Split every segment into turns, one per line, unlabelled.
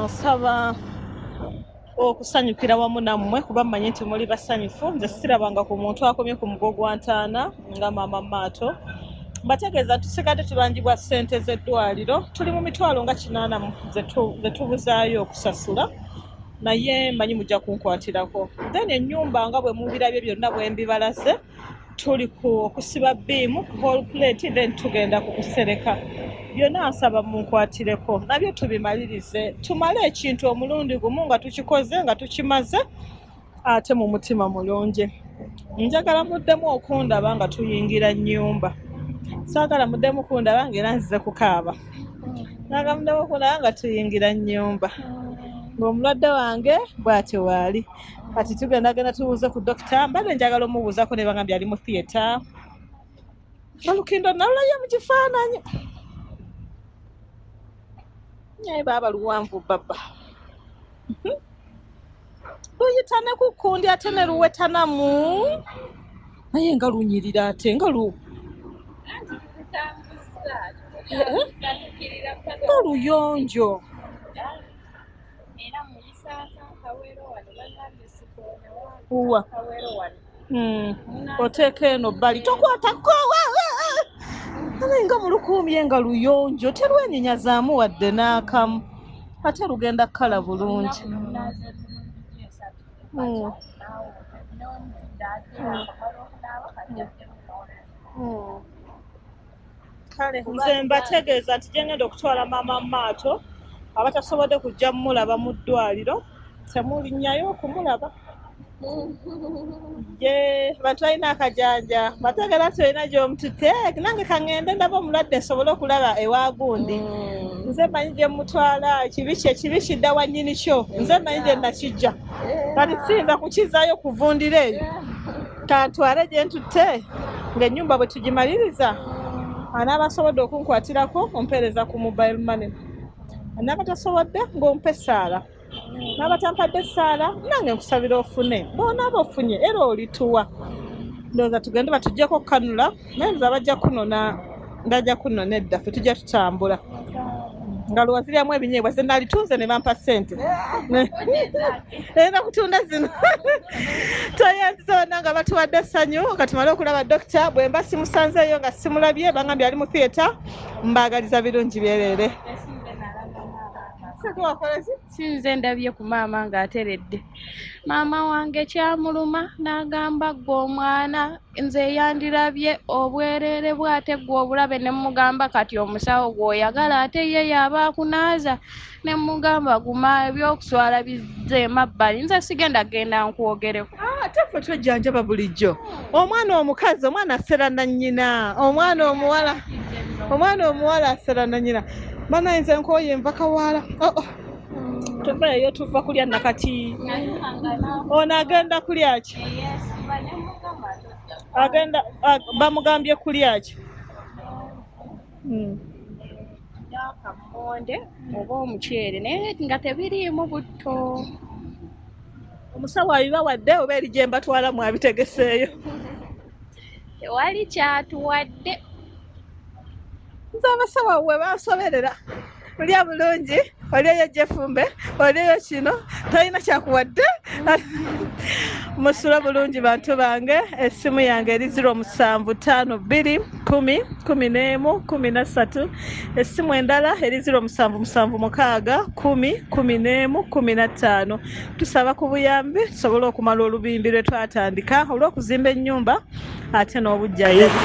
Nsaba okusanyukira wamu nammwe kuba mmanyi nti muli basanyufu. Nze sirabanga ku muntu akomye ku mugo gwa ntaana nga maama Maato. Mbategeeza tusigadde tubanjibwa ssente z'eddwaliro, tuli mu mitwalo nga 8 ze tubuzaayo okusasula, naye mmanyi mujja kunkwatirako. Then ennyumba nga bwe mubirabye byonna bwe mbibalaze, tuli ku okusiba bbiimu ku whole plate, then tugenda ku kusereka. Byonna nsaba munkwatireko nabyo tubimalirize, tumale ekintu omulundi gumu nga tukikoze nga tukimaze ate mu mutima mulungi. Njagala muddemu okundaba nga tuyingira nnyumba, saagala muddemu kundaba ng'era nzize kukaaba. Njagala muddemu okundaba nga tuyingira nnyumba ng'omulwadde wange bw'atyo waali. Kati tugendagenda tubuuze ku dokita, mbadde njagala omubuuzaako ne bagambye ali mu theatre. Olukindo nalulabye mu kifaananyi naye baaba luwanvu baba luyita ne ku kkundi ate ne luwetanamu, naye nga lunyirira ate nga nga luyonjo. Uwa oteeka eno bbali tokwatako, naye nga mulukuumye nga luyonjo terwenyinyazaamu wadde n'akamu, ate lugenda kukala bulungi. Kale nze mbategeeza nti gye ngenda okutwala maama Maato, abatasobodde kujja mmulaba mu ddwaliro temulinnyayo okumulaba. Ye bantu balina akajanja, bategeera nti olina gy'omututte, nange kaŋŋende ndaba omulwadde nsobole okulaba ewa gundi. Nze mmanyi gye mmutwala, ekibi kye kibi kidda wa nnyini kyo, nze mmanyi gye nakijja, kati siyinza kukizaayo kuvundira eyo, kantwale gye ntutte ng'ennyumba bwe tugimaliriza. Anaaba asobodde okunkwatirako ompeereza ku mobile money, anaaba tasobodde ng'ompa essaala, n'aba tampadde essaala nange nkusabira ofune, bw'onaaba ofunye era olituwa. Ndowooza tugende batuggyeko kanula, naye ndowooza bajja kunona, bajja kunona edda, ffe tujja tutambula. Nga lwaziryamu ebinyeebwa ze nalitunze ne bampa ssente. Era kutunda zino. Tweyanziza bonna nga batuwadde essanyu, katumale okulaba dokita. Bwe mba simusanzeeyo nga simulabye, bangambye ali mu theatre, mbaagaliza birungi byereere.
Sinze ndabye ku maama ng'ateredde. Maama wange kyamuluma n'agamba ggwe omwana nze yandirabye obwereere bw'ate ggwe obulabe, ne mmugamba kati omusawo gw'oyagala ate ye y'aba akunaaza, ne mmugamba guma ebyokuswala bizze emabbali, nze sigenda genda nkwogereko.
Ate ffe twejjanjaba bulijjo. Omwana omukazi, omwana asera na nnyina, omwana omuwala asera na nnyina. Bannange nze nkooye nva Kawaala. Tuva eyo tuva kulya nakati. Ono agenda kulya ki? Agenda bamugambye kulya ki?
Kamonde oba omuceere naye nga tebiriimu butto.
Omusawo abibawadde oba eri gye mbatwala mwabitegeseeyo?
Tewali kyatuwadde.
Nze abasawo we bansoberera. Olya bulungi, olyeyo jefumbe, olyeyo kino, tolina kyakuwadde. Musula bulungi bantu bange. Essimu yange eri 0752 10 11 13. Essimu endala eri 0776 10 11 15. Tusaba ku buyambi tusobole okumala olubimbi lwe twatandika olw'okuzimba ennyumba ate n'obujjanjabi.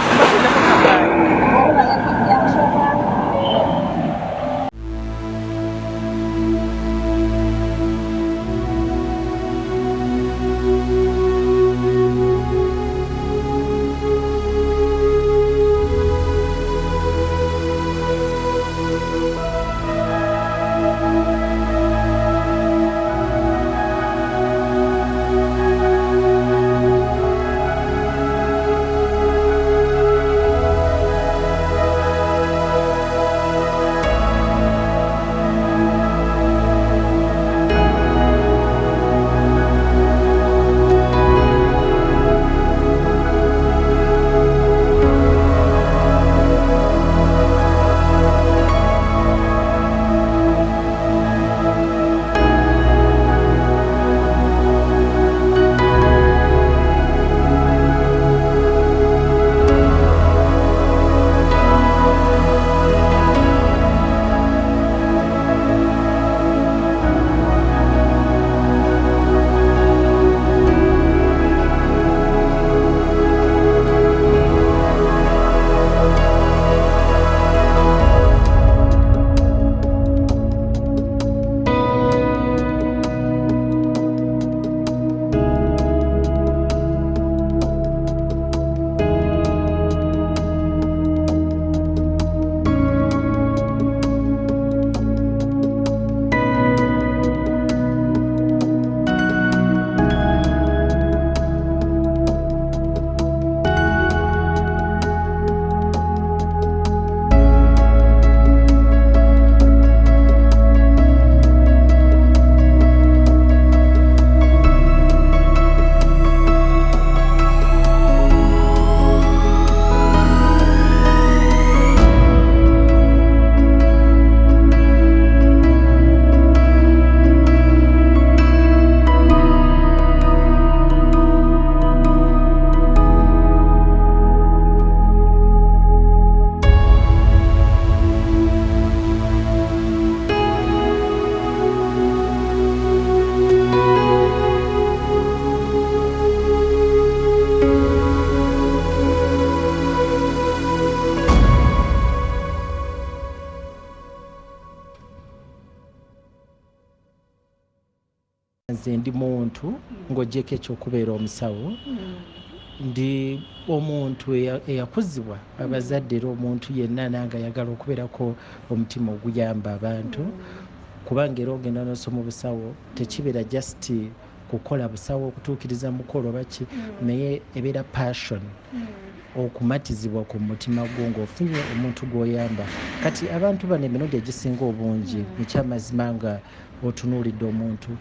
Nze ndi muntu ng'oggyeko ekyokubeera omusawo, ndi omuntu eyakuzibwa abazadde, era omuntu yenna nange ayagala okubeerako omutima oguyamba abantu, kubanga era ogenda n'osoma obusawo, tekibeera just kukola busawo okutuukiriza mukolo oba ki, naye ebeera passion, okumatizibwa ku mutima gwo ng'ofunye omuntu gw'oyamba. Kati abantu bano emirundi egisinga obungi, ekyamazima nga otunuulidde omuntu,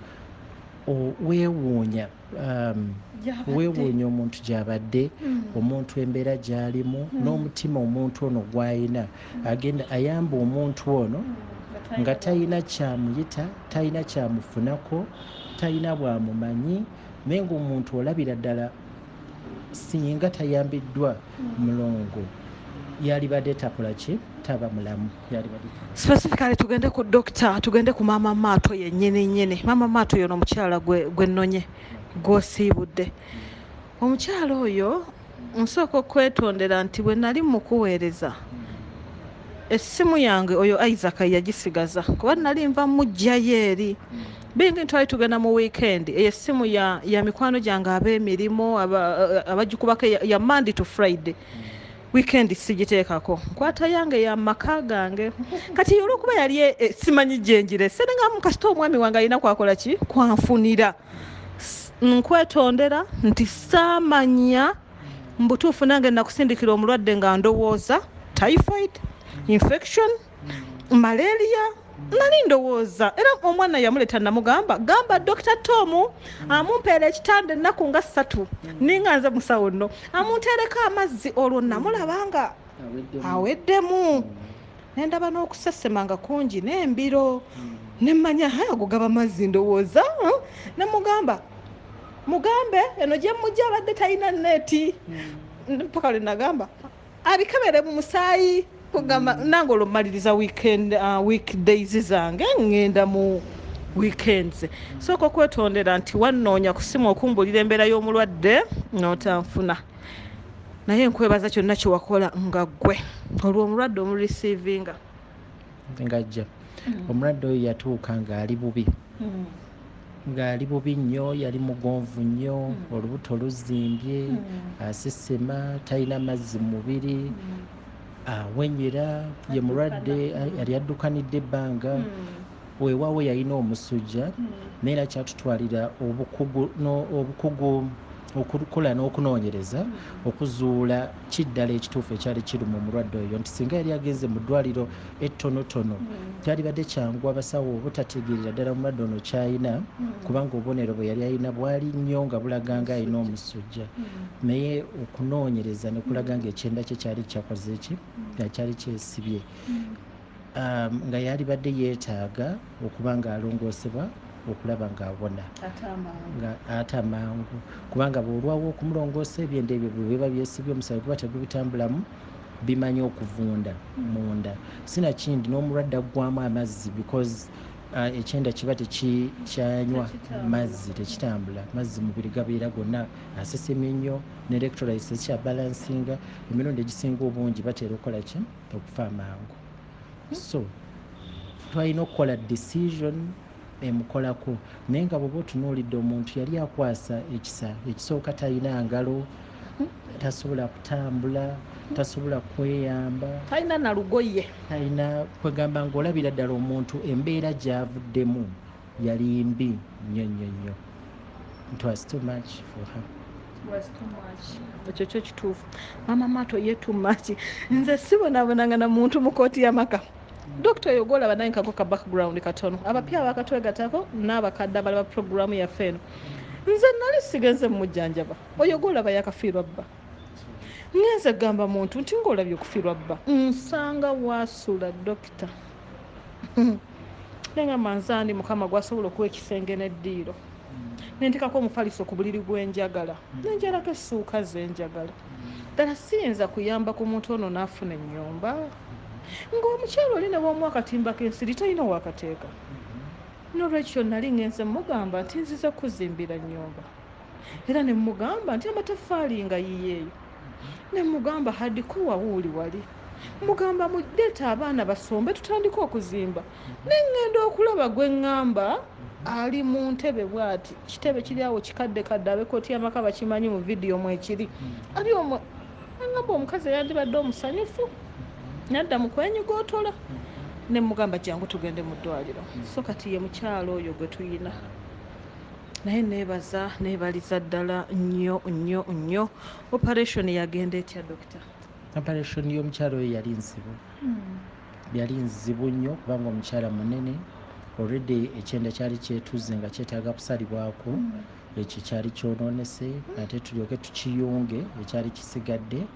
weewuunya, weewuunya omuntu gy'abadde, omuntu embeera gy'alimu, n'omutima omuntu ono gw'alina. Agenda ayamba omuntu ono nga talina kyamuyita, talina kyamufunako, talina bwamumanyi, naye ng'omuntu olabira ddala singa tayambiddwa mulongo yalibadde takola ki, taba mulamu, yalibadde.
Specifically tugende ku doctor, tugende ku Maama Maato yennyini nnyini. Maama Maato yono omukyala gwe nnonye gw'osiibudde. Omukyala oyo nsooka okwetondera nti bwe nali mukuweereza essimu yange, oyo Isaac yagisigaza, kuba nali nva mujjayo eri bingi, twali tugenda mu weekend. Eyo essimu ya mikwano gyange ab'emirimu, abagikubako ya Monday to Friday. Weekend sigiteekako, nkwata yange ya maka gange. Kati olwokuba yali simanyi gyenjirese, nenga kasita omwami wange alina kwakola ki kwanfunira. Nkwetondera nti saamanya mbutuufu nange nakusindikira omulwadde nga ndowooza typhoid infection, malaria nali ndowooza. Era omwana yamuleeta, namugamba, "Gamba Dr Tom amumpeera ekitanda ennaku nga 3, ninga nze musawo nno, amunteereko amazzi." Olwo namulaba nga aweddemu, nendaba n'okusesema nga kungi n'embiro, nemmanya ago gaba mazzi ndowooza. Nemugamba, "Mugambe eno gye mujja abadde talina neeti." Mpaka lwe nagamba abikebere mu musaayi. Kugamba nange olwo mmaliriza weekend, weekdays zange, ŋŋenda mu weekends. Sooka okwetondera nti wannoonya ku simu okumbulira embeera y'omulwadde n'otanfuna, naye nkwebaza kyonna kyewakola nga ggwe olwo omulwadde omureceivinga.
Ngajja omulwadde oyo yatuuka ng'ali bubi, ng'ali bubi nnyo, yali mugonvu nnyo, olubuto luzimbye, asesema, talina mazzi mu mubiri, awenyera. Ye mulwadde yali addukanidde ebbanga. Weewaawo yalina omusujja, naye era kyatutwalira obukugu okukola n'okunoonyereza okuzuula kiddala ekituufu ekyali kiruma omulwadde oyo, nti singa yali agenze mu ddwaliro ettonotono, kyalibadde kyangu abasawo obutategeerera ddala omulwadde ono kyalina, kubanga obubonero bwe yali alina bwali nnyo nga bulaga nga alina omusujja. Naye okunoonyereza ne kulaga nga ekyenda kye kyali kyakoze ki, nga kyali kyesibye, nga yalibadde yeetaaga okuba nga alongoosebwa okulaba ng'awona nga ate amangu, kubanga bw'olwawo okumulongoosa, ebyenda ebyo bwe biba byesibye, omusaayi guba tegubitambulamu, bimanyi okuvunda munda, sinakindi n'omulwadde aggwamu amazzi because ekyenda kiba tekikyanywa mazzi, tekitambula mazzi, mubiri gabeera gonna asesemye nnyo, ne electrolytes ezikyabalansinga. Emirundi egisinga obungi batera okukola ki, okufa amangu. So twalina okukola decision emukolako, naye nga bw'oba otunuulidde omuntu yali akwasa ekisa ekisooka, talina ngalo, tasobola kutambula, tasobola kweyamba.
Talina na lugoye.
Talina kwegamba ng'olabira ddala omuntu embeera gy'avuddemu yali mbi nnyo nnyo nnyo. It was too much for her.
Ekyo kyo kituufu, Maama Maato ye too much. Nze sibonabonanga na muntu mu kooti y'amaka. Dokita oyo gwolaba naye nkako ka background katono, abapya abakatwegatako n'abakadde abalaba programu yaffe eno, nze nali sigenze mumujjanjaba. Oyo gwolaba yakafiirwa bba. Ngenze gamba muntu nti ng'olabye okufiirwa bba, nsanga waasula dokita, nengamba nzaani Mukama gwasobola okuwa ekisenge n'eddiiro, nentekako omufaliso ku buliri gwenjagala, nenjalako essuuka zenjagala. Ddala siyinza kuyamba ku muntu ono n'afuna ennyumba, ng'omukyalo oli ne bw'omuwa akatimba k'ensiri talina wakateeka. Nolwekyo nali ngenze mugamba nti nzize kuzimbira nnyumba, era ne mugamba nti amataffaali nga yiyeeyo, ne mugamba hadiko wawuuli wali. Mugamba muleeta abaana basombe tutandike okuzimba. Neŋŋenda okulaba gwe ŋŋamba ali mu ntebe bw'ati, kitebe kiri awo kikadde kadde, ab'ekkooti y'amaka bakimanyi mu vidiyo mwekiri. Ali omwo aŋŋamba omukazi eyandibadde omusanyufu nadda mu kwenyigootola. Ne mugamba jangu tugende mu ddwaliro. So kati ye mukyalo oyo gwe tuyina. Naye neebaza, neebaliza ddala nnyo nnyo nnyo. Operation yagenda etya, dokita?
Operation y'omukyalo oyo yali nzibu, yali nzibu nnyo kubanga omukyala munene, already ekyenda kyali kyetuze nga kyetaaga kusalibwako. Ekyo kyali kyonoonese, ate tulyoke tukiyunge ekyali kisigadde,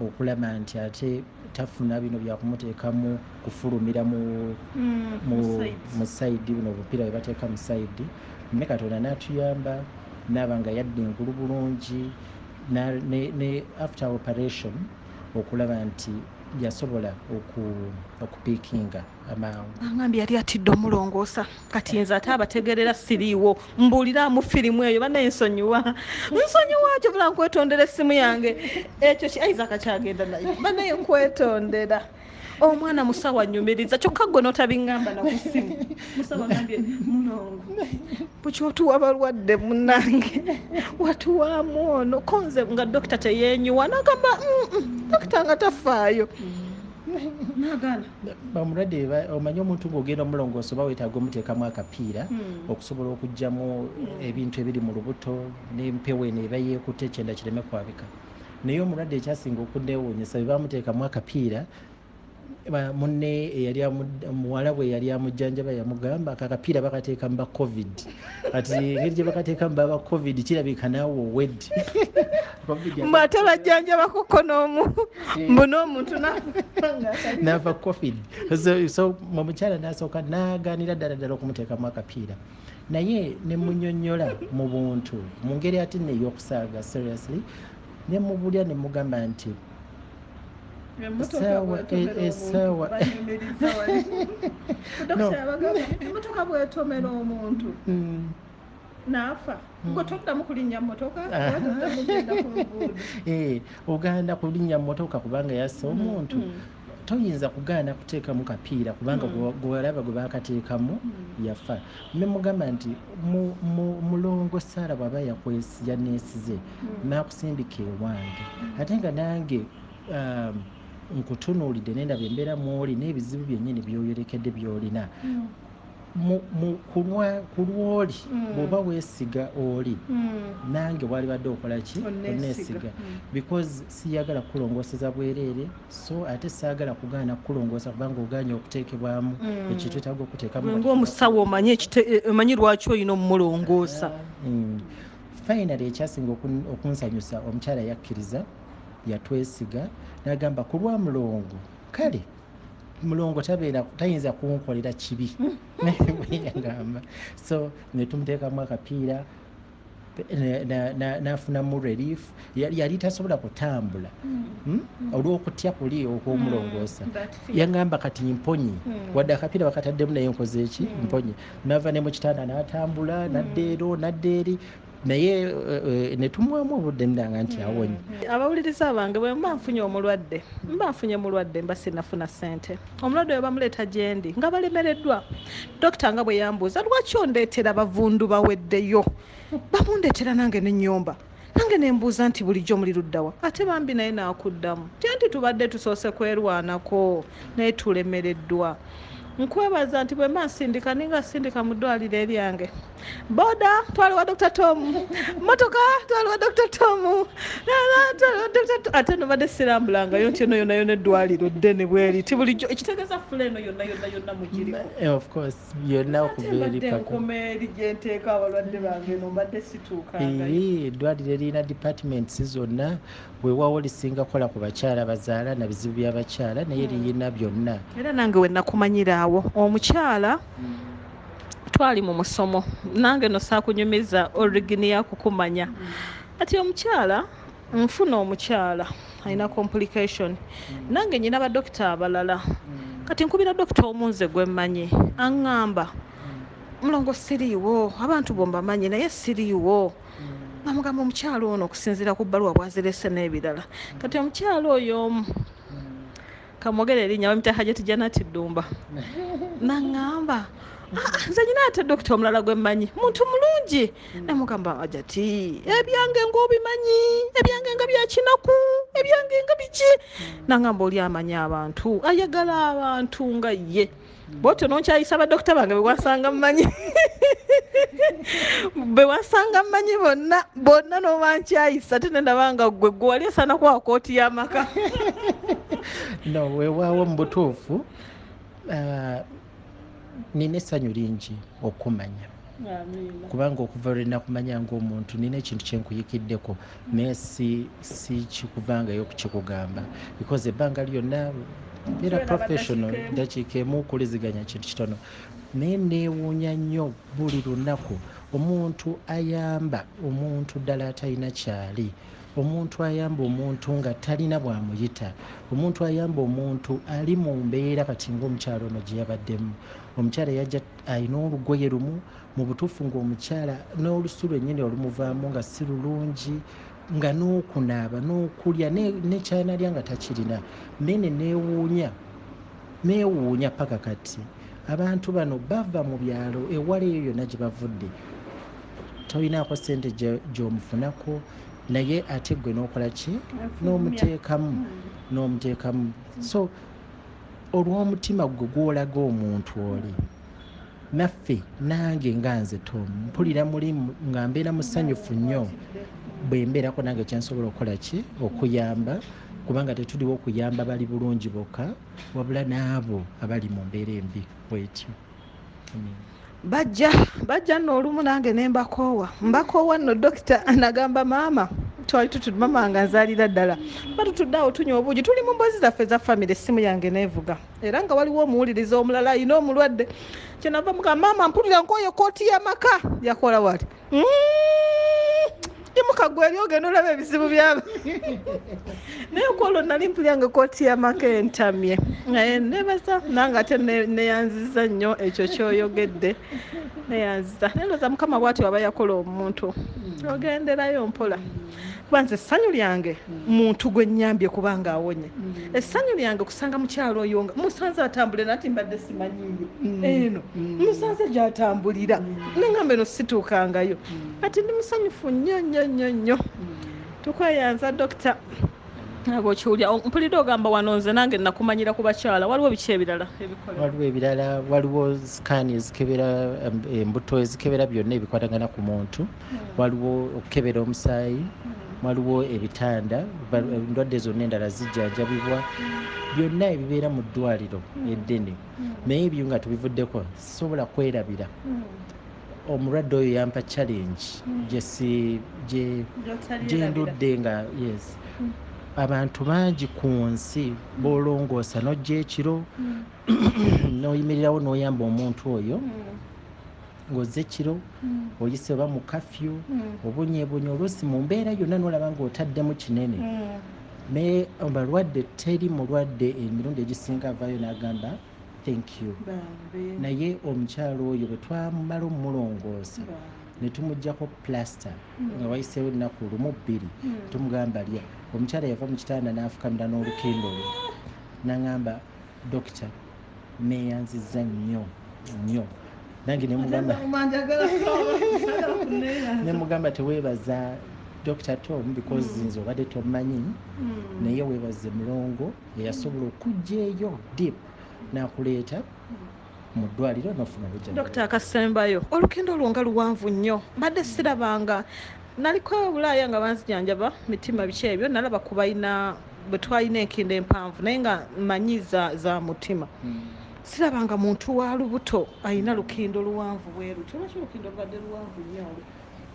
okulaba nti ate tafuna bino byakumuteekamu kufulumira mu side, buno obupiira bwe bateeka mu side. Ne Katonda n'atuyamba naaba nga yadda engulu bulungi ne after operation okulaba nti yasobola okupiikinga amangu.
Angambye yali atidde omulongoosa. Kati nze ate abategerera siriiwo, mbuuliraamu firimu eyo. Bannaye nsonyiwa, nsonyiwa kyobula nkwetondera essimu yange. Ekyo ki Isaac kyagenda naye, bannaye nkwetondera. Omwana musawo anyumiriza, kyokka gwe n'otabiŋŋamba na ku ssimu. Musawo agambye mulongo bwekyotuwa balwadde munnange watuwaamu ono ko nze nga dokita teyeenyiwa nagamba dokita nga tafaayo nagaana.
Omulwadde omanyi omuntu ng'ogenda omulongoosa oba weetaaga omuteekamu akapiira okusobola okuggyamu ebintu ebiri mu lubuto n'empewo eno eba yeekutte ekyenda kireme kwabika. Naye omulwadde ekyasinga okunneewuunyisa, bwe bamuteekamu akapiira, munne eyali muwala bwe yali amujjanjaba yamugamba akakapiira bakateekamu ba COVID. Kati engeri gye bakateekamu baba COVID, kirabika naawe owedde.
Mbu ate bajjanjabakoko n'omu mbu n'omuntu
naava COVID. So omukyala n'asooka n'agaanira ddala ddala okumuteekamu akapiira, naye ne munyonnyola mu buntu, mu ngeri ate nno ey'okusaaga, seriously, ne mubulya ne mugamba nti essaawa No.
Emotoka bwetomera omuntu naafa, gwe toddamu kulinnya mmotoka oba toddamu kugenda ku luguudo?
Eh, ogaana kulinnya mmotoka kubanga yassa omuntu. Toyinza kugaana kuteekamu kapiira kubanga gwalaba gwe bakateekamu yafa. Ne mugamba nti mulongo Saara bw'aba yaneesize n'akusindika ewange, ate nga nange nkutunuulidde nendaba embeera mwoli n'ebizibu byennyini by'oyolekedde by'olina ku lwoli, bw'oba weesiga oli, nange walibadde okola ki?
Onneesiga.
Onneesiga, because siyagala kukulongooseza bwereere, so ate saagala kugaana kukulongoosa kubanga ogaanye okuteekebwamu ekyo twetaaga okuteekamu.
Gwe ng'omusawo omanyi omanyi lwaki olina omulongoosa.
Finally ekyasinga okunsanyusa, omukyala yakkiriza, yatwesiga n'agamba ku lwa mulongo, kale mulongo tabeera tayinza kunkolera kibi, bwe yagamba. So ne tumuteekamu akapiira n'afunamu relief. Yali tasobola kutambula, Olw'okutya kuli okw'omulongoosa.
That fear.
Yagamba kati mponye, wadde akapiira bakataddemu naye nkoze eki, mponye. Nava ne mu kitanda n'atambula nadda ero nadda eri, naye ne tumuwamu obudde ndanga nti awonye.
Abawuliriza bange, bwe mba nfunye omulwadde, mba nfunye mulwadde, mba sinafuna ssente. Omulwadde oyo bamuleeta gye ndi nga balemereddwa. Dokita nga bwe yambuuza lwaki ondeetera bavundu baweddeyo, bamundeetera nange nenyomba nange nembuuza nti bulijjo muli luddawa? Ate bambi naye naakuddamu tya nti tubadde tusoose kwerwanako naye tulemereddwa. Nkwebaza nti bwe mba nsindika, ninga sindika mu ddwaliro eryange, boda twaliwa Dr Tom, motoka twaliwa Dr Tom, twaliwa Dr Tom. Ate nobadde sirambulangayo nti eno yonna yonna eddwaliro ddene bweri ti bulijjo, ekitegeeza fula eno yonna yonna yonna mugiriko.
Of course, yonna okuva eri
mbadde
paka
nkoma eri gyenteeka abalwadde bange, eno mbadde situukangayo.
Eddwaliro erina departments zonna, weewaawo lisinga kukola ku bakyala bazaala na bizibu by'abakyala, naye liyina byonna.
Era nange we nakumanyiraawo omukyala, twali mu musomo nange no saakunyumiza origini yakukumanya. Ati omukyala, nfuna omukyala alina complication, nange nyina badokita abalala. Kati nkubira dokita omu nze gwe mmanyi, aŋŋamba mulongo siriiwo, abantu bo mbamanyi naye siriiwo. Namugamba omukyala ono okusinziira ku bbaluwa bwazirese n'ebirala. Kati omukyala oyo omu Kamwogere erinnya, bamuyita Hajati Janati Ddumba. Naŋŋamba, "Ah, nze nyina ate dokita omulala gwe mmanyi, muntu mulungi." Nemugamba, "Hajati, ebyange ng'obimanyi, ebyange nga byakinaku, ebyange nga biki." Naŋŋamba, "Oli amanyi abantu, ayagala abantu nga ye." Bwotyo nonkyayisa badokita bange bewasanga mmanyi, bewasanga mmanyi bonna bonna, nobankyayisa, ate nendaba nga gwe wali osaana kuwa kooti y'amaka.
No, weewaawo, mu butuufu, nina essanyu lingi okumanya, kubanga okuva lwe nakumanya ngaomuntu, nina ekintu kyenkuyikiddeko, naye si kikuvangayo kukikugamba, because ebbanga lyonna era professional. Dakiika emu okuliziganya kintu kitono, naye neewuunya nnyo buli lunaku omuntu ayamba omuntu ddala atalina kyali, omuntu ayamba omuntu nga talina bw'amuyita, omuntu ayamba omuntu ali mu mbeera kati ngaomukyalo ono gye yabaddemu. Omukyala yajja alina olugoye lumu, mu butuufu ng'omukyala n'olusu lwennyini olumuvaamu nga si lulungi, nga n'okunaaba n'okulya nekyanalya nga takirina. Naye ne neewuunya, neewuunya paka kati, abantu bano bava mu byalo ewala, eyo yonna gye bavudde, tolinaako sente gy'omufunako, naye ate gwe n'okola ki? N'omuteekamu, n'omuteekamu. So olw'omutima gwe gw'olaga omuntu oli, naffe, nange nga nze Tom, mpulira muli nga mbeera musanyufu nnyo bwe mbeerako nange kyensobola okukola ki, okuyamba, kubanga tetuliwo okuyamba bali bulungi bokka, wabula n'abo abali mu mbeera embi bwetyo.
Bajja, bajja nno olumu nange ne mbakoowa, mbakoowa nno dokita. Nagamba maama, twali tutudde, maama nga nzaalira ddala, ba tutudde awo tunywa obuugi, tuli mu mboozi zaffe eza famire, essimu yange neevuga, era nga waliwo omuwuliriza omulala alina omulwadde. Kyenava mugamba, "Maama, mpulira nkooye kooti y'amaka." Yakola wati, "Imuka gwe eri ogenda olaba ebizibu byaba." Naye kwolwo nali mpulira nga kooti y'amaka entamye. Naye nebaza nange ate neyanziza nnyo ekyo kyoyogedde, neyanziza. Naye ndowooza Mukama bw'atyo aba yakola omuntu, ogenderayo mpola, kuba nze essanyu lyange muntu gwe nnyambye kubanga awonye. Essanyu lyange kusanga mukyalo oyo nga musanze atambule, nati mbadde simanyiyo eno, musanze gy'atambulira, neŋŋamba eno situukangayo. Ati ndi musanyufu nnyo nnyo nnyo nnyo. Tukweyanza dokita. Nga okiwulira, mpulidde ogamba wano nze nange nakumanyira ku bakyala, waliwo biki ebirala ebikola?
Waliwo ebirala, waliwo scan ezikebera embuto, ezikebera byonna ebikwatagana ku muntu, waliwo okukebera omusaayi, waliwo ebitanda, endwadde zonna endala zijjanjabibwa, byonna ebibeera mu ddwaliro eddene. Naye ebyo nga tubivuddeko, sisobola kwerabira omulwadde oyo yampa challenge gyendudde nga, yes, abantu bangi ku nsi bolongoosa, n'ojja ekiro n'oyimirirawo n'oyamba omuntu oyo ng'ozze ekiro, oyise oba mu kafyu, obonyeebonye oluusi mu mbeera yonna, n'olaba ng'otaddemu kinene. Naye abalwadde, teri mulwadde emirundi egisinga avaayo n'agamba thank you. Naye omukyalo oyo bwe twamala omulongoosa ne tumugjako plaster, nga wayiseewo ennaku lumu bbiri, tumugamba lya, omukyala yava mu kitanda n'afukamira n'olukindo lwe n'aŋŋamba, "Dokita, neeyanziza nnyo nnyo." Nange nemugamba, "Teweebaza Dr Tom, because nze obadde tomanyi, naye weebaze Mulongo eyasobola okujja eyo deep n'akuleeta mu ddwaliro n'ofuna obujjanjabi."
Dokita, akasembayo, olukindo olwo nga luwanvu nnyo. Mbadde sirabanga, naliko Bulaaya nga banzijanjaba mitima biki ebyo, nalaba ku balina bwe twalina enkindo empanvu, naye nga mmanyi za mutima. Sirabanga muntu wa lubuto alina lukindo luwanvu bwe lutyo. Lwaki olukindo lubadde luwanvu nnyo olwo?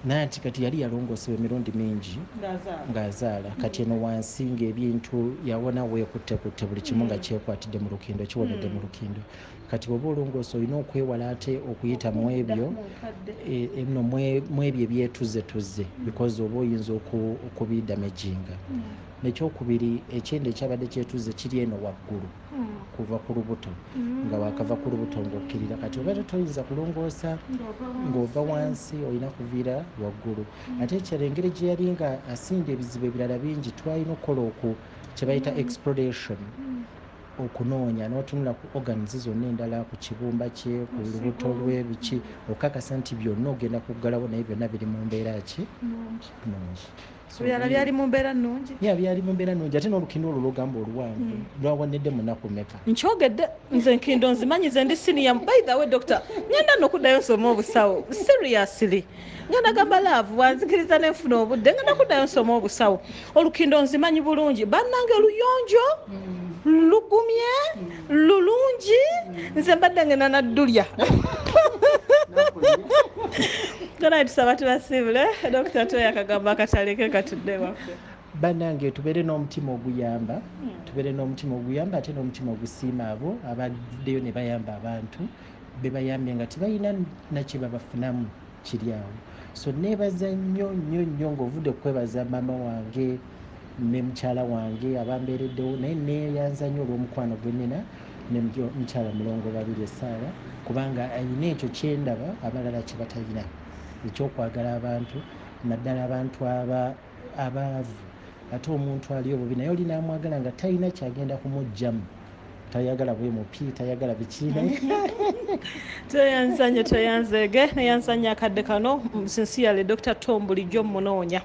Naye nti kati yali yalongoosebwa emirundi mingi
ng'azaala.
Ng'azaala. Kati eno wansi ng'ebintu yawona weekuttekutte, buli kimu nga kyekwatidde mu lukindo, kiwonedde mu lukindo. Kati bw'oba olongoosa, olina okwewala ate okuyita mu ebyo no mu ebyo ebyetuzetuze, because oba oyinza okubidamaginga. Nekyokubiri, ekyenda ekyabadde kyetuze kiri eno waggulu kuva ku lubuto, nga wakava ku lubuto ng'okkirira. Kati oba toyinza kulongoosa ng'ova wansi, olina kuviira waggulu. Ate ekirala, engeri gye yali nga asinga ebizibu ebirala bingi, twalina okukola oku kye bayita exploration. Okunoonya n'otunula ku organs zonna endala, ku kibumba kye, ku lubuto lwe, biki, okakasa nti byonna ogenda kuggalawo, naye byonna biri mu mbeera ki? Nnungi.
Ebirala byali mu mbeera nnungi?
Ya, byali mu mbeera nnungi. Ate n'olukindo olwo lwogamba oluwanvu lwawonedde mu nnaku meka?
Nkyogedde, nze enkindo nzimanyi, nze ndi senior. By the way, doctor, ngenda nno okuddayo nsome obusawo. Seriously, ngenda gamba love wanzikiriza nenfuna obudde, ngenda kuddayo nsome obusawo. Olukindo nzimanyi bulungi, bannange, luyonjo, lugumye, lulungi. Nze mbadde ngenda naddulya. Ganaye tusaba tubasiibule. Dokita, toyo akagambo akataleke katudde waffe.
Bannange, tubeere n'omutima oguyamba, tubeere n'omutima oguyamba, ate n'omutima ogusiima abo abaddeyo ne bayamba abantu be bayambye nga tebalina nakye babafunamu kiri awo. So neebaza nnyo nnyo nnyo, ng'ovudde kukwebaza maama wange ne mukyala wange abambeereddewo, naye neeyanza nnyo olw'omukwano gwe nnina ne mukyala Mulongo Babiri Essaawa, kubanga ayina ekyo kyendaba abalala kye batalina, ekyokwagala abantu, naddala abantu abaavu. Ate omuntu ali obubi naye oli namwagala nga talina kyagenda kumugjamu, tayagala bwemupi, tayagala biki, naye
Tweyanza nnyo, tweyanzeege, neyanza nnyo akadde kano. Sincerely, Dr Tom bulijjo munoonya,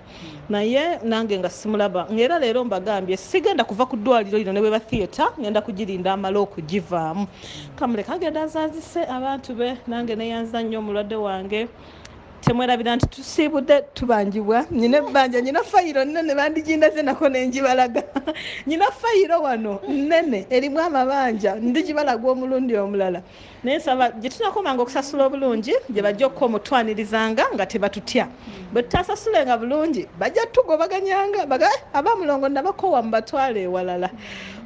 naye nange nga simulaba. Ngaera leero mbagambye sigenda kuva ku ddwaliro lino, ne bweba theatre ngenda kugirinda amale okugivaamu. Kamuleka agenda azaazise abantu be. Nange neyanza nnyo omulwadde wange. Temwerabira nti tusiibudde, tubanjibwa. Nyina ebbanja, nyina fayiro nnene, bandigindaze nako nenjibalaga. Nyina fayiro wano nnene erimu amabanja, ndigibalaga omulundi omulala. Naye nsaba gye tunakomanga okusasula obulungi, gye bajja okukomutwanirizanga nga tebatutya. Bwe tutasasulenga bulungi, bajja tugobaganyanga baga, "Eh, abamulongo nabakowa, mubatwale ewalala."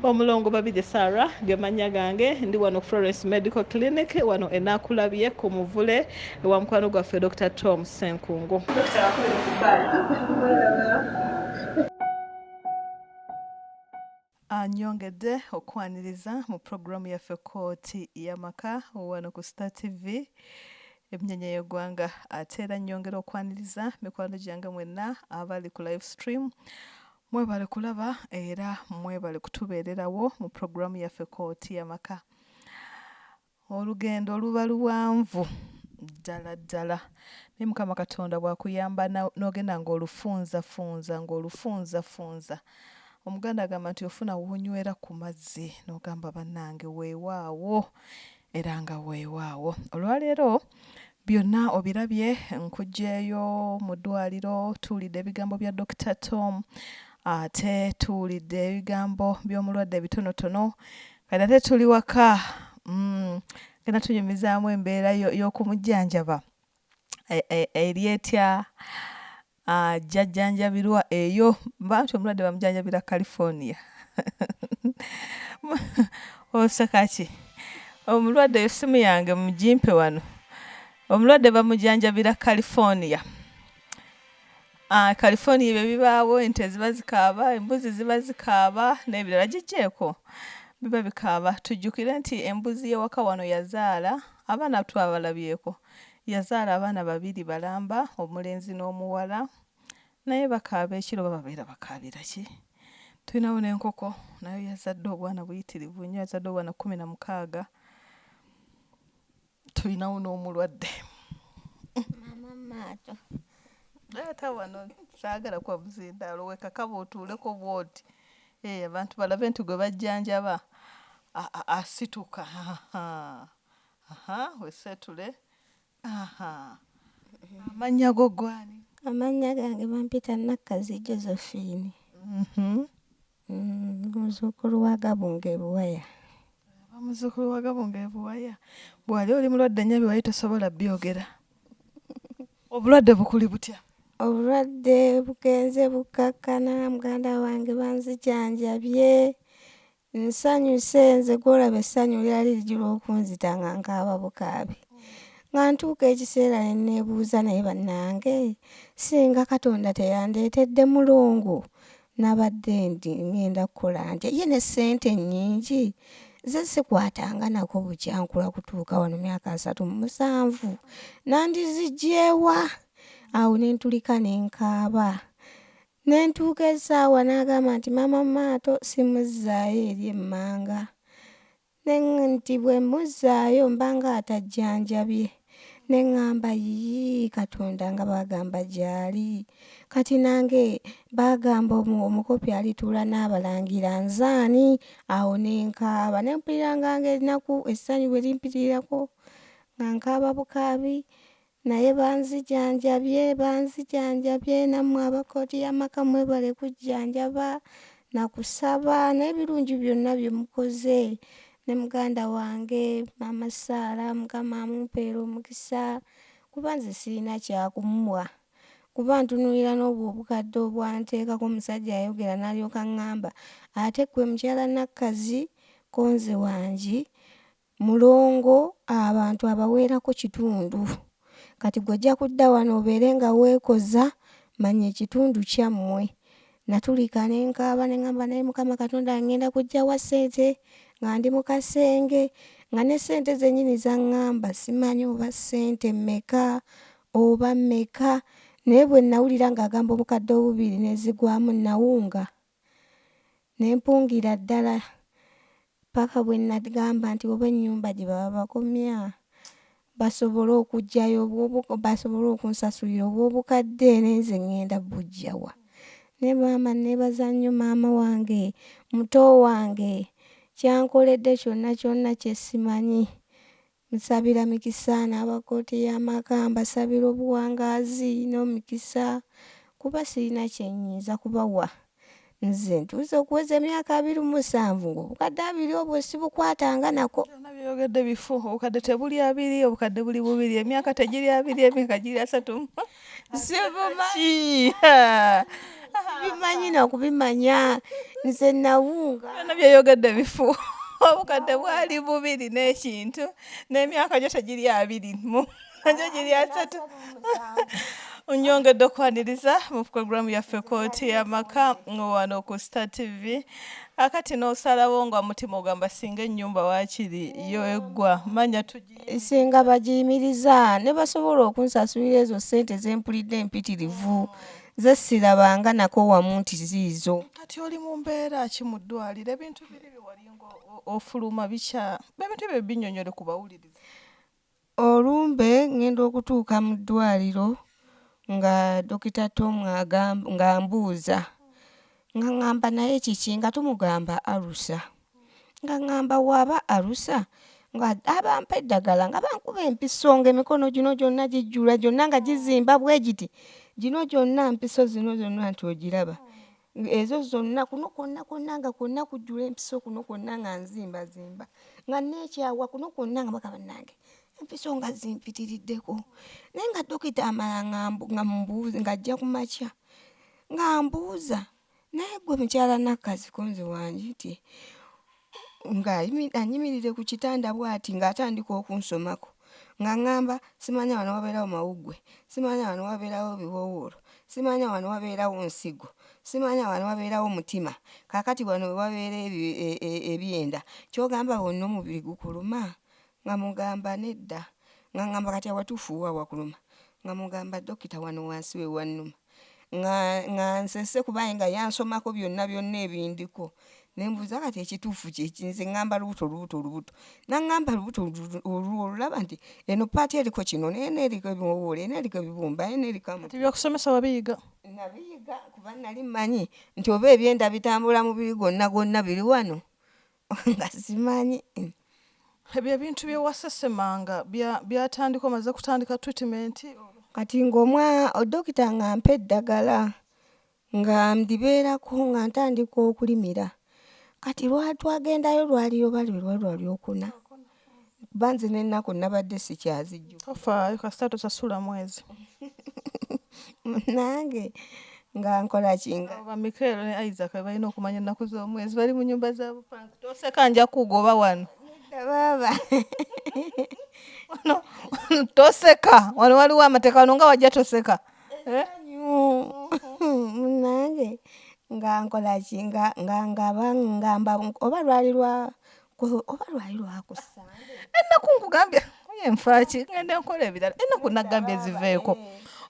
Omulongo Babiri Sarah ge mannya gange. Ndi wano Florence Medical Clinic, wano enakulabye ku muvule ewa mukwano gwaffe Dr Tom Senkungu. Anyongedde okwaniriza mu puroguramu yaffe Kooti y'Amaka wano ku Star TV, ebinyenya y'eggwanga. Ate era nnyongera okwaniriza mikwano gyange mwenna abali ku live stream. Mwebale kulaba era mwebale kutubeererawo mu puroguramu yaffe Kooti y'Amaka. Olugendo luba luwanvu ddala ddala, naye Mukama Katonda bw'akuyamba n'ogenda ng'olufunzafunza, ng'olufunzafunza, Omuganda agamba nti ofuna w'onywera ku mazzi n'ogamba bannange weewaawo, era nga weewaawo. Olwaleero byonna obirabye, nkuggyeeyo mu ddwaliro, tuwulidde ebigambo bya Dr Tom, ate tuwulidde ebigambo by'omulwadde ebitonotono. Kati ate tuli waka, genda tunyumizaamu embeera y'okumujjanjaba eri etya, jjajjanjabirwa eyo bantu omulwadde bamujjanjabira California. Oseka ki? Omulwadde, essimu yange mugimpe wano. Omulwadde bamujjanjabira California. California ebyo bibaawo, ente ziba zikaaba, embuzi ziba zikaaba n'ebirala, giggyeko biba bikaaba. Tujjukire nti embuzi y'ewaka wano yazaala abaana, twabalabyeko, yazaala abaana babiri balamba, omulenzi n'omuwala, naye bakaaba ekiro, bababeera bakaabira ki? Tulinawo n'enkoko, nayo yazadde obwana buyitirivu nnyo, yazadde obwana 16. Tulinawo n'omulwadde.
Mama Maato.
Leeta wano, saagala kwa buzindaalo, wekakaba otuuleko bw'oti. Eh, abantu balabe nti gwe bajjanjaba asituka. Aha, weseetule. Aha. Amannya go gwani?
Amannya gange bampita Nakkazi Josephine. Muzuukulu wa Gabunga e Buwaya.
Aba muzuukulu wa Gabunga e Buwaya. Bw'ali oli mulwadde nnyo, bye wali tosobola byogera. Obulwadde bukuli butya?
Obulwadde bugenze bukkakkana, muganda wange, banzijanjabye. Nsanyuse nze gw'olaba, essanyu lyali lijula okunzita nga nkaaba bukaabi. Nga ntuuka ekiseera ne neebuuza, naye bannange, singa Katonda teyandeetedde mulongo, nabadde ndi ŋŋenda kukola ntya? Ye ne ssente nnyingi nze sikwatanga nako bukya nkula kutuuka wano myaka 37, nandiziggyeewa? Awo ne ntulika ne nkaaba. Ne ntuuka essaawa n'agamba nti maama Maato simuzzaayo eri emmanga. Ne nti bwe mmuzzaayo mba nga atajjanjabye. Ne ŋŋamba yii Katonda nga baagamba gy'ali. Kati nange baagamba omukopi alituula n'abalangira nze ani? Awo ne nkaaba ne mpulira nga ng'ennaku essanyu bwe limpitirirako nga nkaaba bukaabi naye banzijanjabye banzijanjabye nammwe aba kkooti y'amaka mwebale kujjanjaba na kusaba n'ebirungi byonna bye mukoze ne muganda wange maama Sarah Mukama amumpeere omukisa kuba nze sirina kyakumuwa kuba ntunuulira n'obwo obukadde obwanteekako omusajja yayogera n'alyoka aŋŋamba ate ggwe mukyala Nakkazi ko nze wangi Mulongo abantu abaweerako kitundu kati ggwe ojja kudda wano obeere nga weekoza manya ekitundu kyammwe. Natulika ne nkaaba ne ŋŋamba naye Mukama Katonda ŋŋenda kuggya wa ssente nga ndi mu kasenge nga ne ssente zennyini z'aŋŋamba simanyi oba ssente mmeka oba mmeka naye bwe nnawulira ng'agamba obukadde obubiri ne zigwamu nnawunga ne mpungira ddala ppaka bwe nnagamba nti oba ennyumba gye baba bakomya basobole okuggyayo basobole okunsasulira obw'obukadde naye nze ŋŋenda buggya wa? Naye maama nneebaza nnyo maama wange, muto wange ky'ankoledde kyonna kyonna kye simanyi. Nsabira mikisa n'aba kkooti y'amaka mbasabira obuwangaazi n'omukisa kuba sirina kye nnyinza kubawa. Nze ntuuse okuweza emyaka 27 ng'obukadde 20 obwo sibukwatanga nako.
Byonna by'oyogedde bifu, obukadde tebuli 20, obukadde buli bubiri, emyaka tegiri 20, emyaka giri 30.
Sibumanyi. Sibimanyi na kubimanya, nze nawunga.
Byonna by'oyogedde bifu. Obukadde bwali bubiri n'ekintu n'emyaka gyo tegiri 20 nagyo giri 30. Nnyongedde okwaniriza mu pulogulaamu yaffe Kkooti y'Amaka wano ku Star TV. Akati n'osalawo nga mutima ogamba singa ennyumba waakiri yo eggwa manya tugi
singa bagiyimiriza ne basobola okunsasulira ezo ssente ze mpulidde empitirivu ze sirabanga nako wamu nti ziizo.
Kati oli mu mbeera ki mu ddwaliro? Ebintu biri bye walinga ofuluma bikya ebintu ebyo binnyonnyole ku bawuliriza.
Olumbe ŋŋenda okutuuka mu ddwaliro nga Dokita Tom ng'ambuuza nga ŋŋamba naye kiki nga tumugamba alusa nga ŋŋamba waaba alusa nga abampa eddagala nga bankuba empiso ng'emikono gino gyonna gijjula gyonna nga gizimba bwe giti gino gyonna mpiso zino zonna nti ogiraba ezo zonna kuno kwonna kwonna nga kwonna kujjula empiso kuno kwonna nga nzimbazimba nga neekyawa kuno kwonna nga bagamba bannange empiso nga zimpitiriddeko naye nga dokita amala nga mbuuza ng'ajja ku makya ng'ambuuza naye ggwe mukyala Nakkazi ko nze wangi nti ng'anyimirire ku kitanda bw'ati ng'atandika okunsomako ng'aŋŋamba simanya wano wabeerawo mawuggwe, simanya wano wabeerawo biwoowoolo, simanya wano wabeerawo nsigo, simanya wano wabeerawo mutima, kaakati wano we wabeera ebyenda, ky'ogamba wonna omubiri gukuluma? Nga mugamba nedda. Ng'aŋŋamba kati awatuufu wa awakuluma? Nga mugamba dokita wano wansi we wannuma. Nga nsese kuba nga yansomako byonna byonna ebindiko. Ne mbuuza kati ekituufu kye ki? Nze ŋŋamba lubuto lubuto lubuto. N'aŋŋamba lubuto olulaba nti eno paati eriko kino, eno eriko ebiwoowoolo, eno eriko ebibumba, eno eriko
amatu. Kati ebyokusomesa wabiyiga?
Nabiyiga kuba nali mmanyi nti oba ebyenda bitambula mubiri gwonna gwonna biri wano nga simanyi.
Ebyo ebintu bye wasesemanga byatandika omaze kutandika treatment?
Kati ng'omwa dokita ng'ampa eddagala nga ndibeerako nga ntandika okulimira. Kati lwatwagendayo lwali oba lwe lwali lwa Lwokuna kuba nze n'ennaku nabadde sikyazijjukira.
Tofaayo kasita tosasula mwezi.
Nange nga nkola ki nga
Abo ba Michael ne Isaac balina okumanya ennaku z'omwezi bali mu nnyumba za bupangi. Toseka nja kugoba wano.
Nedda baaba.
Wano toseka wano waliwo amateeka wano nga wajja toseka.
Essanyu munnange nga nkola ki nga nga nga bangamba oba lwali lwa oba lwali lwakusande.
Ennaku nkugambye oye nfa ki ngende nkola ebirala ennaku nagambye ziveeko.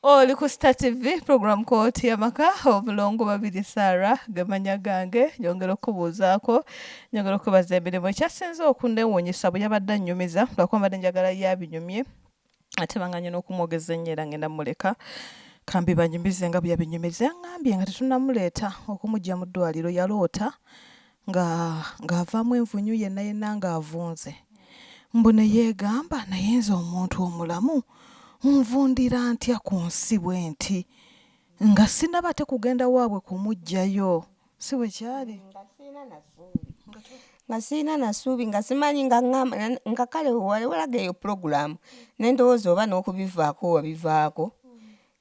Oli ku Star TV program Kooti y'Amaka, omulongo Babirye Sarah ge mannya gange. Nyongera okukubuuzaako, nyongera okukwebaza emirimu. Ekyasinze okunneewuunyisa bwe yabadde annyumiza, lwakuba mbadde njagala ye abinyumye, ate banganye n'okumwogeza ennyo era ngenda mmuleka kambibanyumize nga bwe yabinyumiza. Yaŋŋambye nga tetunnamuleeta okumuggya mu ddwaliro yaloota nga ng'avaamu envunyu yenna yenna ng'avunze. Mbu ne yeegamba naye nze omuntu omulamu nvundira ntya ku nsi bwenti nga sinnaba ate kugenda waabwe kumuggyayo. Si bwe kyali?
Nga sirina na ssuubi nga simanyi nga ŋŋamba nga kale walaga eyo pulogulaamu ne ndowooza oba n'okubivaako wabivaako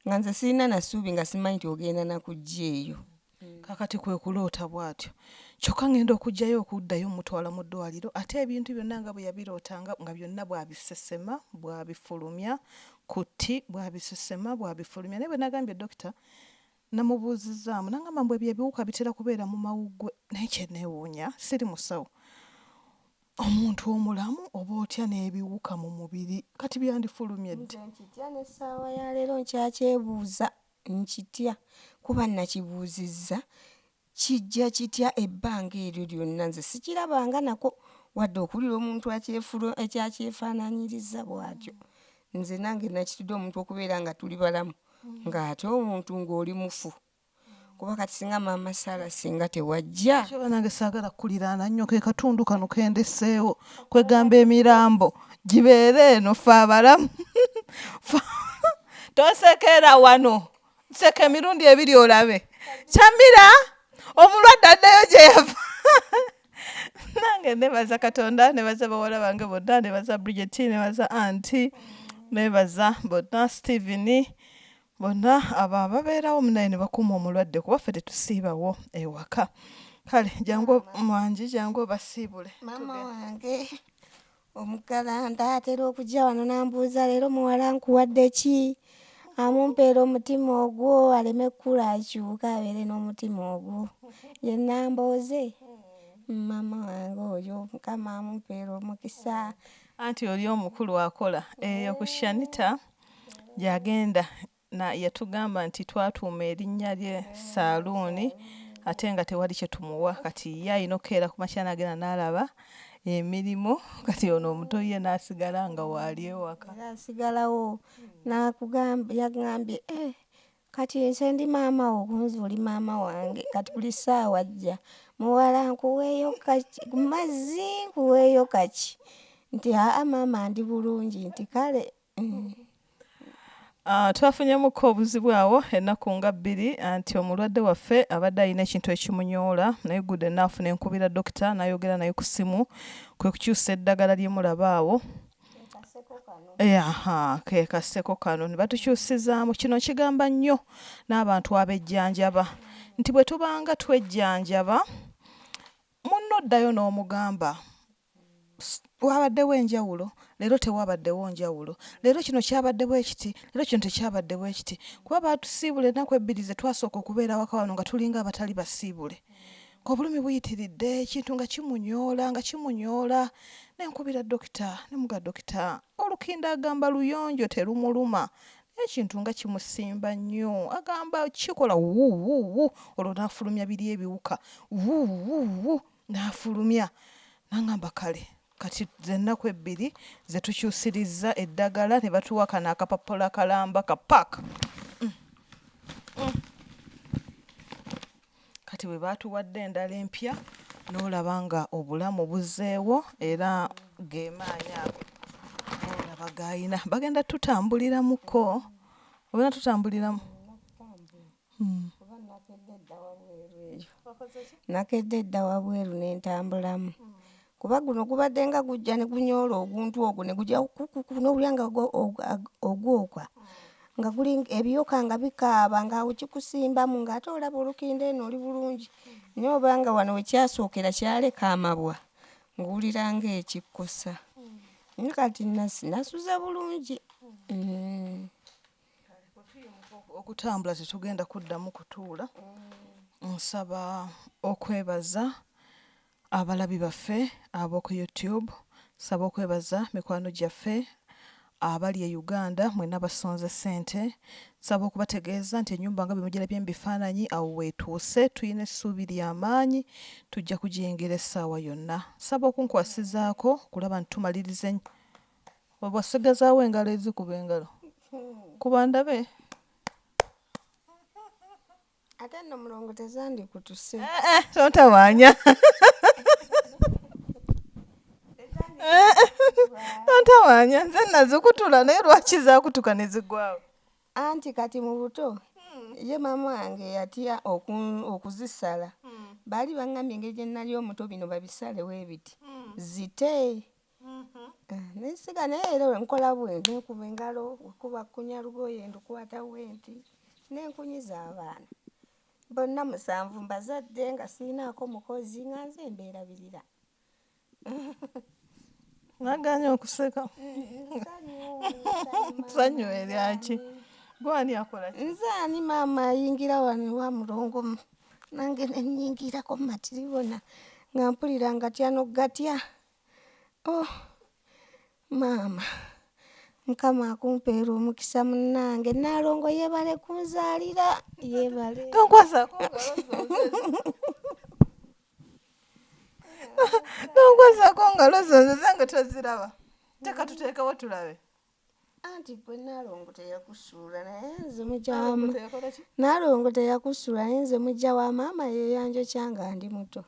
nga nze sirina na ssuubi nga simanyi nti ogenda na kujja eyo.
Kaakati kwe kuloota bw'atyo. Kyokka ŋŋenda okuggyayo okuddayo mmutwala mu ddwaliro ate ebintu byonna nga bwe yabirootanga nga byonna bw'abisesema bw'abifulumya ku tti bw'abisesema bw'abifulumya naye bwe nagambye dokita namubuuzizzaamu n'angamba mbu ebyo ebiwuka bitera kubeera mu mawuggwe naye kye nneewuunya siri musawo omuntu omulamu oba otya n'ebiwuka mu mubiri kati byandifulumye ddi?
Nze nkitya n'essaawa ya leero nkyakyebuuza nkitya kuba nakibuuzizza kijja kitya ebbanga eryo lyonna nze sikirabanga nako wadde okuwulira omuntu akyekyafaananyiriza bw'atyo. Nze nange nakitudde omuntu okubeera nga tuli balamu ng'ate omuntu ng'oli mufu kuba kati singa maama Sarah singa tewajja.
Kyoba nange saagala kukuliraana nnyo ke katundu kano kendeseewo kwegamba emirambo gibeere eno ffe abalamu tosekera wano seka emirundi ebiri olabe Chamira omulwadde addeyo gye yava nange nebaza Katonda nebaza bawala bange bonna nebaza Bridget nebaza anti nebaza bonna Steven bonna abo ababeerawo munaye ne bakuuma omulwadde kuba ffe tetusiibawo ewaka kale jangu mwangi jangu obasiibule
Maama wange omugalanda atera okujja wano n'ambuuza leero muwala nkuwadde ki amumpeera omutima ogwo aleme kkula akyuke abeere n'omutima ogwo ye Nambooze maama wange oyo Mukama amumpeera omukisa.
Anti oli omukulu akola eyo ku Shanita gy'agenda na yatugamba nti twatuuma erinnya lye saaluuni ate nga tewali kye tumuwa kati ye alina okukeera ku makya n'agenda n'alaba emirimu kati ono omuto ye n'asigala nga waali ewaka.
Era asigalawo n'akugamba yagambye eh kati nze ndi maama wo kunze oli maama wange kati buli ssaawa ajja muwala nkuweeyo kaki mazzi nkuweeyo kaki nti aa maama ndi bulungi nti kale mm.
Twafunyemuko obuzibu awo ennaku nga bbiri nti omulwadde waffe abadde alina ekintu ekimunyoola naye good enough ne nkubira dokita n'ayogera naye ku ssimu kwe kukyusa eddagala lye mulaba awo aha ke kaseko kano ne batukyusizaamu. Kino kigamba nnyo n'abantu abejjanjaba nti bwe tubanga twejjanjaba munno oddayo n'omugamba wabaddewo enjawulo leero tewabaddewo njawulo leero kino kyabadde bwe kiti leero kino tekyabadde bwe kiti kuba baatusiibula ennaku ebbiri ze twasooka okubeera awaka wano nga tulinga abatali basiibule ng'obulumi buyitiridde ekintu nga kimunyoola nga kimunyoola ne nkubira dokita ne muga dokita olukinda agamba luyonjo terumuluma naye ekintu nga kimusimba nnyo agamba kikola wuwuwu olwo n'afulumya biri ebiwuka wuwuwu n'afulumya n'angamba kale kati zennaku ebbiri ze tukyusirizza eddagala ne batuwa kano akapapula kalamba ka paaka kati bwe baatuwadde endala empya n'olaba nga obulamu buzzeewo era gemaanyi ago olaba gayina bagenda tutambuliramuko ogenda tutambuliramu
Nakedde dda wabweru ne ntambulamu kuba guno gubadde nga gujja ne gunyoola oguntu ogwo ne gujja kukuku n'owulira nga ogwokwa nga guli ebiyoka nga bikaaba ng'awo kikusimbamu ng'ate olaba olukinda eno oli bulungi naye oba nga wano we kyasookera kyaleka amabwa ng'owulira ng'ekikkosa naye kati nasuze bulungi.
Okutambula tetugenda kuddamu kutuula. Nsaba okwebaza abalabi baffe ab'oku YouTube, nsaba okwebaza mikwano gyaffe Abali e Uganda mwenna basonze ssente. Nsaba okubategeeza nti ennyumba nga bwe mugirabye mu bifaananyi awo weetuuse, tulina essuubi lya maanyi, tujja kugiyingira essaawa yonna. Nsaba okunkwasizaako okulaba nti tumaliriza Wasigazaawo engalo ezikuba engalo? Kuba ndabe.
Ate nno mulongo tezandikutuse.
Eh, eh, tontawaanya. Tontawaanya, nze nazikutula naye lwaki zaakutuka ne ziggwaawo?
Anti kati mu buto ye maama wange yatya okuzisala. Baali baŋŋambye engeri gye nnali omuto bino babisale bwe biti zite. Nensiga naye era nkola bwe nkuba engalo, wekuba kunya lugoye ndukwata bwenti nenkunyiza abaana. Bonna musanvu mbazadde nga sirinaako mukozi nga nze mbeerabirira.
Nagaanye okuseka. Ssanyu eryaki? Gwe ani akola ki?
Nze ani maama ayingira wano ewa Mulongo nange ne nnyingirako mu matiribona nga mpulira ngatya n'okugatya. Oh maama Mukama akumpeere omukisa munnange. Nnaalongo yeebale kunzaalira yeebale.
Tonkwasaako ngalo zo nze. Tonkwasaako ngalo zo nze zange toziraba. Teeka tuteekewo tulabe.
Anti gwe Nnaalongo teyakusuula naye nze mujja wa Nnaalongo teyakusuula naye nze mujja wa maama yeeyanjokya nga ndi muto.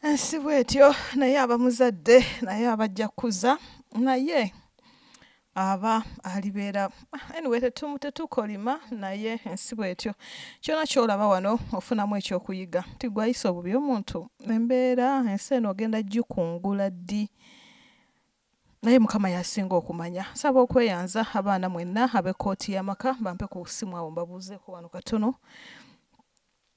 Ensi bwetyo naye aba muzadde naye aba ajja kukuza naye aba alibeera anyway tetukolima naye ensi bwetyo kyona kyolaba wano ofunamu ekyokuyiga nti gwe ayisa obubi omuntu embeera ensi eno ogenda gikungula ddi naye Mukama y'asinga okumanya. Nsaba okweyanza abaana mwenna ab'ekkooti y'amaka bampe ku ssimu awo mbabuuzeeko wano katono.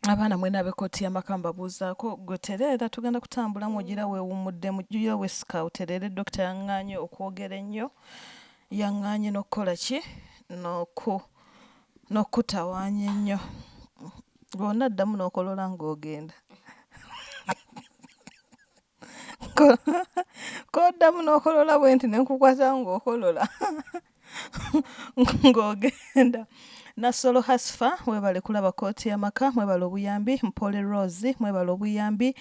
Abaana mwenna ab'ekkooti y'amaka mbabuuzaako gwe tereera tugenda kutambulamu ogira weewummuddemu gira weesika otereere dokita yaŋŋaanye okwogera ennyo yaŋŋaanye n'okukola ki n'oku n'okukutawaanya ennyo. Bw'onaddamu n'okolola ng'ogenda. K'oddamu n'okolola bwe nti ne nkukwata ng'okolola ng'ogenda. Nassolo Hasfa weebale kulaba kkooti y'amaka mwebale obuyambi, Mpole Rose mwebale obuyambi,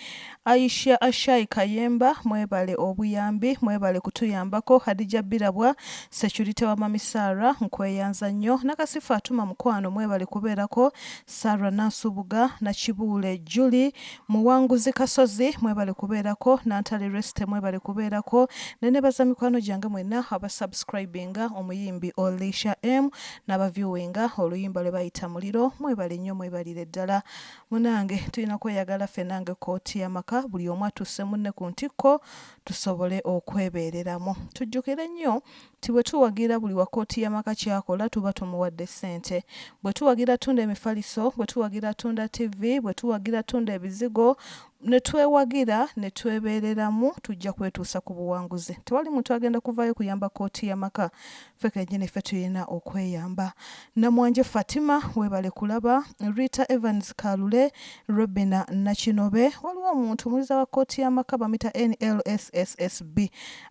Aisha Ashai Kayemba mwebale obuyambi mwebale kutuyambako, Hadija Birabwa security wa Mummy Sarah nkweyanza nnyo, Nakasi Fatuma mukwano mwebale kubeerako, Sarah Nansubuga, Nakibuule Julie, Muwanguzi Kasozi mwebale kubeerako, Nantale Resty mwebale kubeerako, nenebaza mikwano gyange mwenna aba subscribinga omuyimbi Olisha M naba viewinga oluyimba lwebayita Muliro mwebale nnyo mwebalire ddala. Munange tulina kweyagala ffenna nga ekkooti y'amaka buli omu atuuse munne ku ntikko tusobole okwebeereramu. Tujjukire nnyo nti bwe tuwagira buli wa kkooti y'amaka ky'akola tuba tumuwadde ssente. Bwe tuwagira tunda emifaliso, bwe tuwagira tunda ttivvi, bwe tuwagira tunda ebizigo, ne twewagira ne twebeereramu tujja kwetuusa ku buwanguzi. Tewali muntu agenda kuvaayo kuyamba kkooti y'amaka, ffe kennyini ffe tulina okweyamba. Namwanje Fatima weebale kulaba, Rita Evans Kalule, Robina Nakinobe, waliwo omuntu omuwuliriza wa kkooti y'amaka bamuyita NLSSSB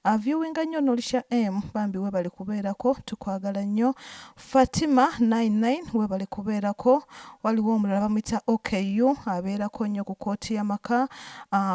Aviewinga nnyo Nolisha M bambi webale kubeerako tukwagala nnyo. Fatima 99 webale kubeerako. Waliwo omulala bamuyita OKU abeerako nnyo ku kooti y'amaka.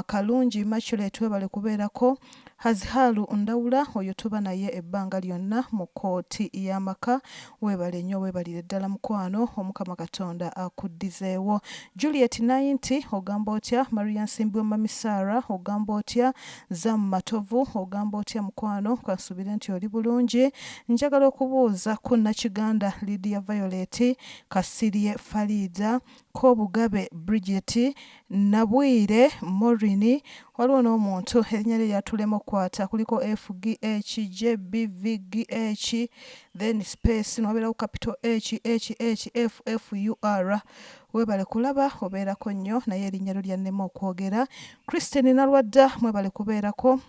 Kalungi Immaculate webale kubeerako. Hazihalu Ndawula oyo tuba naye ebbanga lyonna mu kooti y'amaka webale nnyo webalire ddala mukwano Omukama Katonda akuddizeewo. Juliet 90 ogamba otya? Maria Nsimbi wa Mummy Sarah ogamba otya? Zam Matovu ogamba otya mukwano kansubire nti oli bulungi njagala okubuuza ku Nakiganda Lydia Violet Kasirye Faridah Kobugabe Bridget Nabwire Maureen waliwo n'omuntu erinnya lye lyatulema okukwata kuliko FGHJBVGH then space newabeerawo capital H H H F F U R Webale kulaba obeerako nnyo naye erinnya lyo lyannema okwogera. Christine Nalwadda mwebale kubeerako.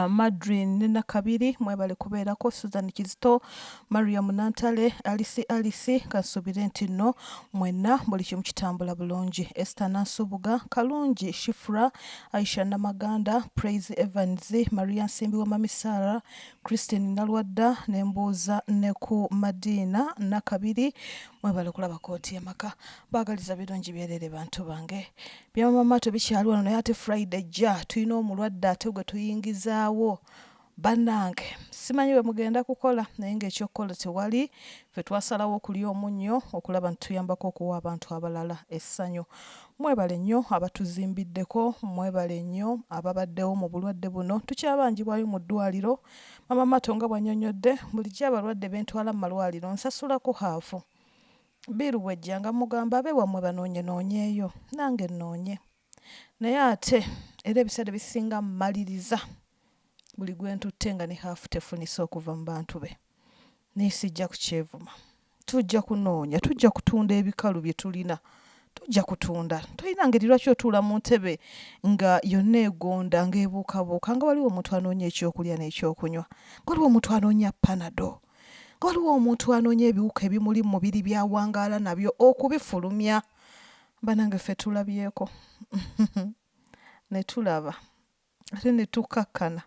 Madrin ne Nakabiri mwebale kubeerako, Susan Kizito, Mariam Nantale, Alice Alice, kansuubire nti nno mwenna buli kimu kitambula bulungi. Esther Nansubuga, Kalungi Shifra, Aisha Namaganda, Praise Evans, Maria Nsimbi wa Mami Sarah, Christine Nalwadda ne mbuuza ne ku Madina Nakabiri, mwebale kulaba kooti y'amaka. Baagaliza birungi byerere bantu bange. Bya mama tebikyali wano naye ate Friday ejja tulina omulwadde ate gwe tuyingizaawo. Bannange simanyi bwe mugenda kukola naye ng'ekyokukola tewali, ffe twasalawo okulya omunnyo okulaba nti tuyambako okuwa abantu abalala essanyu. Mwebale nnyo abatuzimbiddeko, mwebale nnyo ababaddewo mu bulwadde buno. Tukyabanjibwayo mu ddwaliro. Maama Mato nga bw'annyonnyodde, bulijjo abalwadde be ntwala mu malwaliro nsasulako haafu. Bbiiru bw'ejja nga mmugamba ab'ewammwe banoonyenoonyeeyo nange nnoonye. Naye ate era ebiseera ebisinga mmaliriza buli gwe ntutte nga ne haafu tefunise okuva mu bantu be. Naye sijja kukyevuma. Tujja kunoonya, tujja kutunda ebikalu bye tulina. Tujja kutunda. Tolina ngeri lwaki otuula mu ntebe nga yonna egonda ng'ebuukabuuka nga waliwo omuntu anoonya ekyokulya n'ekyokunywa, nga waliwo omuntu anoonya panado, nga waliwo omuntu anoonya ebiwuka ebimuli mu mubiri by'awangaala nabyo okubifulumya. Bannange ffe tulabyeko ne tulaba ate ne tukkakkana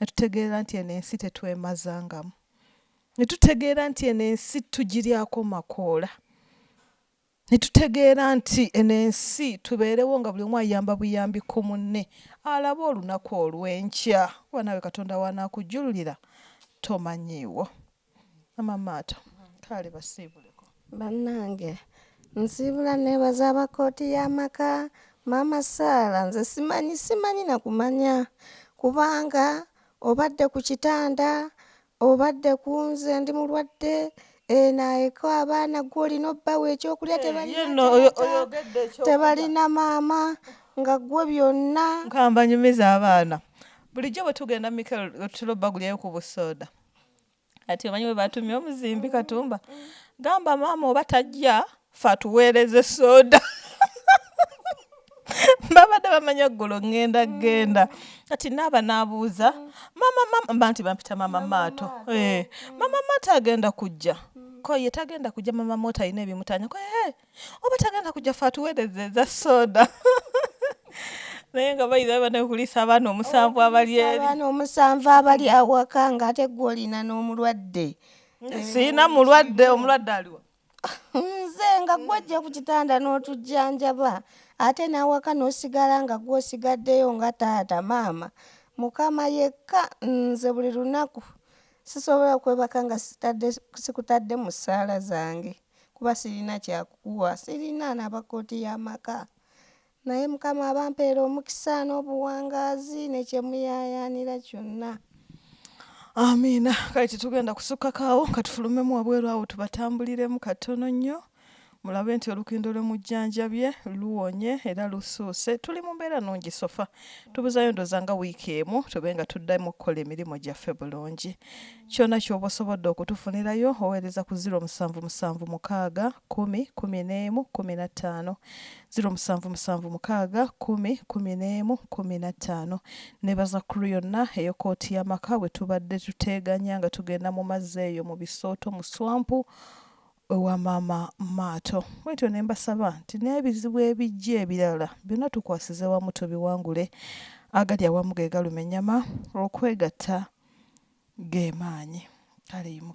ne tutegeera nti eno ensi tetwemazangamu, ne tutegeera nti eno ensi tugiryako makoola, ne tutegeera nti eno ensi tubeerewo nga buli omu ayamba buyambi ku munne alabe olunaku olw'enkya kuba naawe Katonda w'anaakujjululira tomanyiiwo. Amamaato kale basiibuleko.
Bannange nsiibula neebaza aba kkooti y'amaka, Maama Sarah nze simanyi simanyi na kumanya kubanga obadde ku kitanda, obadde ku nze ndi mulwadde, eno eko abaana gwe olina obbawa ekyokulya tebalina taata, tebalina maama nga ggwe byonna.
Nkamba nyumiza abaana. Bulijjo bwe tugenda Mikel tutera obbagulyayo ku busooda. Ati omanyi bwe batumye omuzimbi Katumba, gamba maama oba tajja ffe atuweereze sooda. Babadde bamanyi eggulo ŋŋenda genda. Kati naaba n'abuuza maama maama mba nti bampita maama Maato. Eh, maama Maato agenda kujja. Ko ye tagenda kujja maama Maato alina ebimutanya. Ko eh, oba tagenda kujja ffe atuweereze eza sooda. Naye nga bayinza baba n'okuliisa abaana omusanvu abali eri.
Abaana omusanvu abali awaka ng'ate ggwe olina n'omulwadde.
Sirina mulwadde, omulwadde aliwa?
Nze nga ggwe ojja ku kitanda n'otujjanjaba ate n'awaka n'osigala nga ggwe osigaddeyo nga taata maama. Mukama yekka nze buli lunaku sisobola kwebaka nga sikutadde mu ssaala zange kuba sirina kyakukuwa, sirina n'aba kkooti y'amaka. Naye Mukama abampeera omukisa n'obuwangaazi ne kye muyaayaanira kyonna.
Amiina. Kale tetugenda kusukkako awo, katufulumemu wabweru awo tubatambuliremu katono nnyo mulabe nti olukindo lwe mujjanjabye luwonye era lusuuse. Tuli mu mbeera nnungi sofa. Tubuzaayo ndowooza nga wiiki emu tube nga tuddamu okukola emirimu gyaffe bulungi. Kyonna ky'oba osobodde okutufunirayo oweereza ku 0776 10 11 15. 0776 10 11 15. Neebaza crew yonna ey'ekkooti y'amaka bwe tubadde tuteeganya nga tugenda mu mazzi eyo mu bisooto mu swampu ewa maama Maato. Bwentyo ne mbasaba nti n'ebizibu ebijja ebirala byonna tukwasize wamu tubiwangule. Agali awamu ge galuma ennyama, okwegatta ge maanyi. Kale yimuka.